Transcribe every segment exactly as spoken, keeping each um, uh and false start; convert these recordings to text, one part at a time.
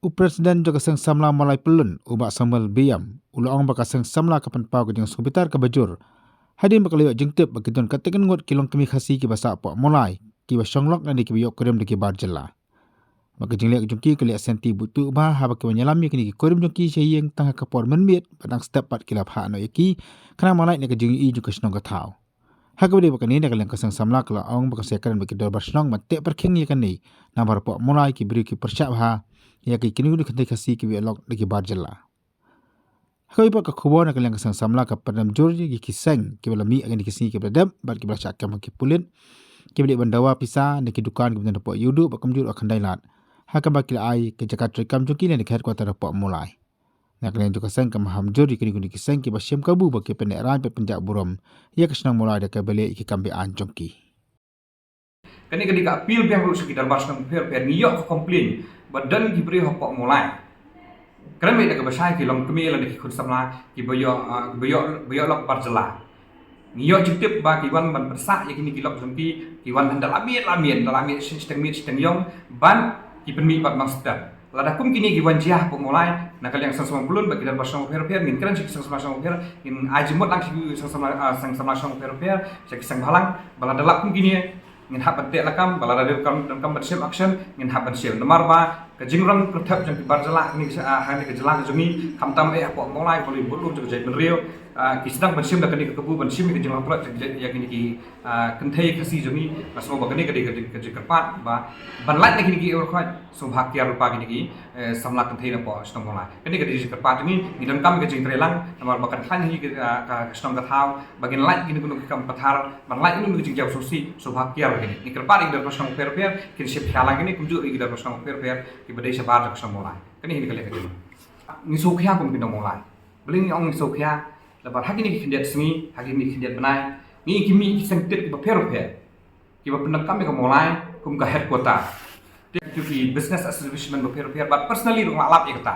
U President jong ka Seng Samla Mawlai Pyllun, u Bah Samuel Biam, u la ong ba ka Seng Samla ka pynpaw ka jingsngewbitar kaba jur hadien ba ka la ïoh jingtip ba ki don katto katne ngut ki longkmie Khasi kiba sah hapoh Mawlai, kiba shong lok lane kiba ïoh kurim da ki bar jylla. Ba ka jingleh jong ki ka la ïa sngewthuh bha haba ki wan ïalam ïa kine ki kurim jong ki sha ïing tang ha ka por mynmiet, ba dang step pat ki la phah noh ïa ki, khnang ban lait na ka jingïohi jong ka shnong ka thaw. Ha kaba ïadei bad kane, na ka liang ka Seng Samla ka la ong ba kan sa ïakren bad ki dorbar shnong ban teh pyrkhing ïa kane, namar hapoh Mawlai ki briew ki pyrshah bha ïa ki kynhun kynthei Khasi kiba ïoh lok da ki bar jylla. Ha kawei pat ka khubor, na ka liang ka Seng Samla ka pyndem jur ïa ki seng kiba la mih ha kine ki sngi kiba la dep bad kiba la shah kem ha ki pulit, kiba la dep ban dawa pisa na ki dukan kiba don hapoh Ïewduh bad kumjuh ruh ha Khyndailad, ha kaba ki la ai ka jaka treikam jong ki lane ka headquarter hapoh Mawlai. Na ka liang jong ka seng ka maham jur ïa kine ki seng kiba shem kabu ba ki pyneh rain bad pynjah burom ïa ka shnong Mawlai da kaba leh ïa ki kam be-aiñ jong ki. Kane ka dei ka appeal biang ruh sha ki dorbar shnong bapher bapher. Ngi ïoh ka complain ba don ki briew hapoh Mawlai, kren beit da kaba shai, ki longkmie lane ki khun samla kiba ïoh, ah, ba ïoh, ba ïoh lok bar jylla. Ngi ïoh jingtip ba ki wan ban pynsah ïa kine ki lok jong ki, ki wan da la miet la miet, da la miet shiteng miet shiteng ïong, ban ki pynmih pat bang step. Lada kum kine ki wan jia hapoh Mawlai, na ka liang Seng Samla Pyllun bad ki dorbar shnong bapher bapher, ngin kren sha ki seng samla shnong bapher, ngin ai jingmut lang sha ki seng samla, ah, seng samla shnong bapher bapher, sha ki seng bhalang, ba lada lap kum kine, ngin hap ban teh lakam, ba lada donkam, donkam ban shim action, ngin hap ban shim. Namar ba ka jingrong kyrthep jong ki bar jylla ha kane ka, ah, ha kane ka jylla ka jong ngi, khamtam eh hapoh Mawlai, kaba la bud lum jong ka jaitbynriew, ah, ki sdang ban shim da kane ka kabu ban shim ïa ka jingrong kyrthep jong, jong, jong kine ki, ah, kynthei Khasi jong ngi. Nga sngew ba kane ka dei ka jing, ka jingkyrpad ba ban lait na kine ki, eh, khot sngewbha kiar lypa kine ki, eh, samla kynthei napoh shnong Mawlai. Kane ka dei ka jingkyrpad jong ngi, ngi donkam ka jingtreilang, namar ba kan khlaiñ hi ka, ah, ka, ka shnong ka thaw, ba ngin lait kine kine ki kam pathar, ban lait kine kine ki jingjaw sngewsih, sngewbha kiar kine. Ngi kyrpad ïa ki dorbar shnong bapher bapher, kin shim khia lang kine, kumjuh ïa ki dorbar shnong bapher bapher kiba dei shabar jong ka shnong Mawlai. Kane hi ka liang ka jong ngi. Ngi sngewkhia kum ki nong Mawlai. Balei ngi ong ngi sngewkhia? Namar ha kine ki khyndiat sngi, ha kine ki khyndiat bnai, ngi ki mih ki seng tit kiba pher bapher, kiba pyndonkam ïa ka Mawlai kum ka headquarter. Te ki business establishment bapher bapher, bad personally ruh nga la lap ïa kata.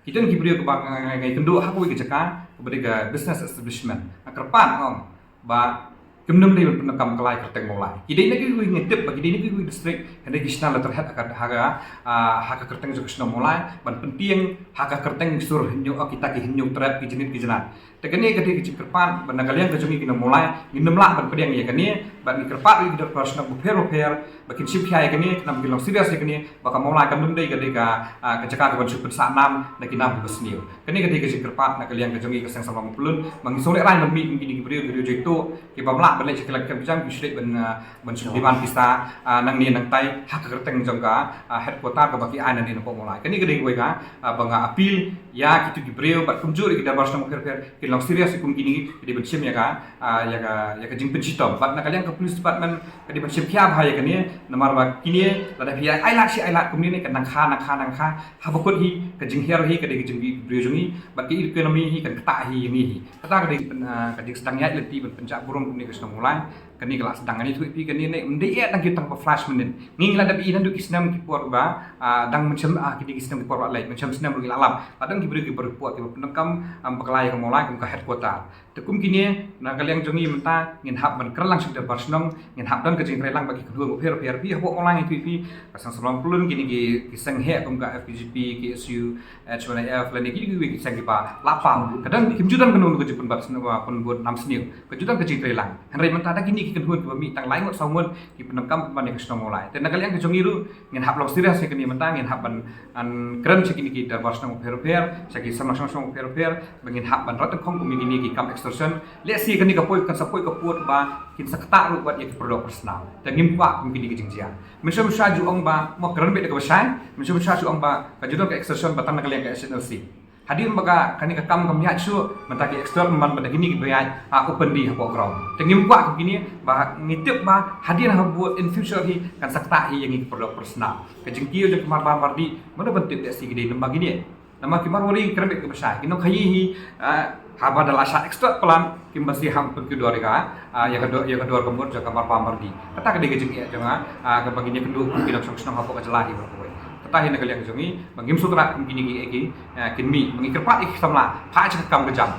Ki don ki briew kiba nga, nga, nga ïakynduh ha kawei ka jaka kaba dei ka business establishment. Nga kyrpad nga ong ba kim nym dei ban pyndonkam ka lai kyrteng Mawlai. Ki dei na kiwei, nga tip ba ki dei na kiwei district, hynrei ki shna letterhead ha ka, ha ka, ah, ha ka kyrteng jong ka shnong Mawlai, ban pyntieng ha ka kyrteng sur Hynñiewtrep, kita ki Hynñiewtrep, ki Jnit ki Jnat. Te kane ka dei ka jingkyrpad ba na ka liang ka jong ngi ki nong Mawlai, ngin nym lah ban pdiang ïa kane, bad ngi kyrpad ïa ki dorbar shnong bapher bapher ba kin shim khia ïa kane, khnang ba kin long serious ïa kane, ba ka Mawlai kan nym dei ka dei ka, ah, ka jaka kaban shu pynsah nam na ki nam kiba sniew. Kane ka dei ka jingkyrpad na ka liang ka jong ngi ka Seng Samla Mawlai Pyllun, ba ngi sngewlehrain ban mih kum kine ki briew, ki briew jaituh, ki bym lah ban leit sha ki lad ki kam ki jam, ki shu leit ban, ah, ban shu demand pisa, ah, nangne nangtai ha ka kyrteng jong ka, ah, headquarter kaba ki ai nangne napoh Mawlai. Kane ka dei kawei ka, ah, ba nga appeal ïa kito ki briew bad kumjuh ïa ki dorbar shnong bapher bapher, kin long serious kum kine, ki dei ban shim ïa ka, ah, ïa ka, ïa ka jingpynshitom. Bad na ka liang ka police department ka dei ban shim khia bha ïa kane, namar ba kine lada phi ai lad shi ai lad kumne, kan nang kha, nang kha, nang kha, haba kut hi ka jinghiar hi ka dei ka jong ki briew jong ngi, bad ka economy hi kan ktah hi ïa ngi hi. Kata ka dei, ah, ka jingsdang ïaid lynti ban pynjah burom kumne ka shnong Mawlai. Kane ka la sdang, ngan ïathuh ïa phi kane ne, ym dei eh tang ki tang ba flash mynnin. Ngi la dep ïohi naduh ki snem ki por ba, ah, dang mynshem, ah, kine ki snem ki por ba la leit, mynshem snem ruh ngi la lap. La don ki briew kiba riewspah kiba pyndonkam, ah, bakla ïa ka Mawlai kum ka headquarter. Te kum kine, na ka liang jong ngi mynta ngin hap ban kren lang sha ki dorbar shnong, ngin hap don ka jingtreilang bad ki kynhun bapher bapher. Phi hapoh Mawlai ngi ïathuh ïa phi, ka Seng Samla Mawlai Pyllun, kine ki, ki seng heh kum ka F K J P, K S U, H Y N A F, lane kini kiwei ki seng kiba la paw. Ka don, kim ju don kano kano ka jingpynbud, pynbud nam sniew. Ka ju don ka jingtreilang. Hynrei mynta da kine ki kynhun kiba mih tang lai ngut saw ngut ki pyndonkam pynban ïa ka shnong Mawlai. Te na ka liang ka jong ngi ruh ngin hap long serious ïa kane mynta, ngin hap ban, ban kren sha kine ki dorbar shnong bapher bapher, sha ki samla shnong shnong bapher bapher, ba ngin hap ban rat tyngkhong kum ïa kine ki kam extortion. Lehse kane ka poi kan sa poi ka pud ba kin sa ktah ruh bad ïa ki pyrdoh pyrsnam. Te ngim kwah kum kine ki jingjia. Mynshem mynshuwa ju ong ba, mo kren beit da kaba shai, mynshem mynshuwa ju ong ba ka ju don ka extortion ba tang na ka liang ka H N L C. Hadien ba ka, kane ka kam kam ïaid shuh, mynta ki extort man ba da kine kiba ïaid, ah, openly hapoh ground. Te ngim kwah kum kine, ba ngi tip ba hadien haba in future hi kan sa ktah hi ïa ngi ki pyrdoh pyrsnam. Ka jingkiew jong ki marba mardi, mano ban tip, lehse ki dei namar kine. Namar ki Marwari kren beit kaba shai, ki nongkhaii hi, ah, haba da la shah extort palat, kim banse hap pynkiew dor ïa ka, ah, ïa ka dor, ïa ka dor ka mut jong ka marba mardi. Kata ka dei ka jingeh jong nga, ah, kaba ngin ïakynduh kum ki nongshong shnong hapoh ka jylla hi baroh kawei. Kata hi na ka liang jong ngi, ba ngim sngewthuh kum kine ki, eh, ki, eh, kin mih, ba ngi kyrpad ïa ki samla, phai sha ka kam ka jam.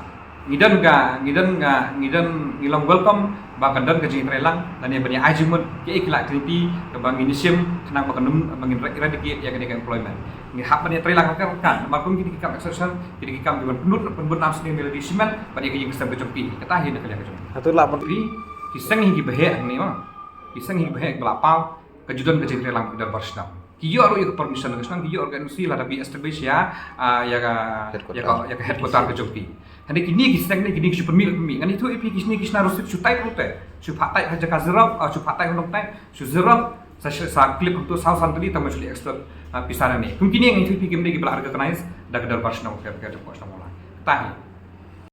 Ngi don ka, ngi don ka, ngi don, ngi long welcome ba kan don ka jingïatreilang lane ban ïa ai jingmut kiei ki lad ki lynti kaba ngin ïa shim khnang ba kan nym, ba ngin eradicate ïa kane ka employment. Ngi hap ban ïatreilang ka kan, namar kum kine ki kam exception, kine ki kam kiban pynbun, pynbun nam sniew melody shimet bad ïa ka ïing ka sem ka jong ki. Kata hi na ka liang ka jong ngi. Hato lah ban Ki, ki seng hi kiba heh hangne mo. Ki seng hi kiba heh ba la paw, ka ju don ka jingïatreilang ki dorbar shnong. Ki ïoh ruh ïa ka permission ka shnong, ki ïoh ruh ka N O C lada phi establish ïa, ah, ïa ka, ïa ka, ïa ka headquarter ka jong phi. Hangne kine ki seng ne, kine ki shu pynmih, pynmih. Ngan ïathuh ïa phi, ki seng ki shna receipt shu type ruh te. Shu phah type ha jaka xerox, ah, shu phah type ha nongtype, shu xerox, sa, sa clip hangto saw san tylli tang ba shu leh extort, ah, pisa nangne. Kum kine ngan ïathuh ïa phi kim dei kiba la recognize da ka dorbar shnong ka, ka jong ka shnong Mawlai. Kata hi.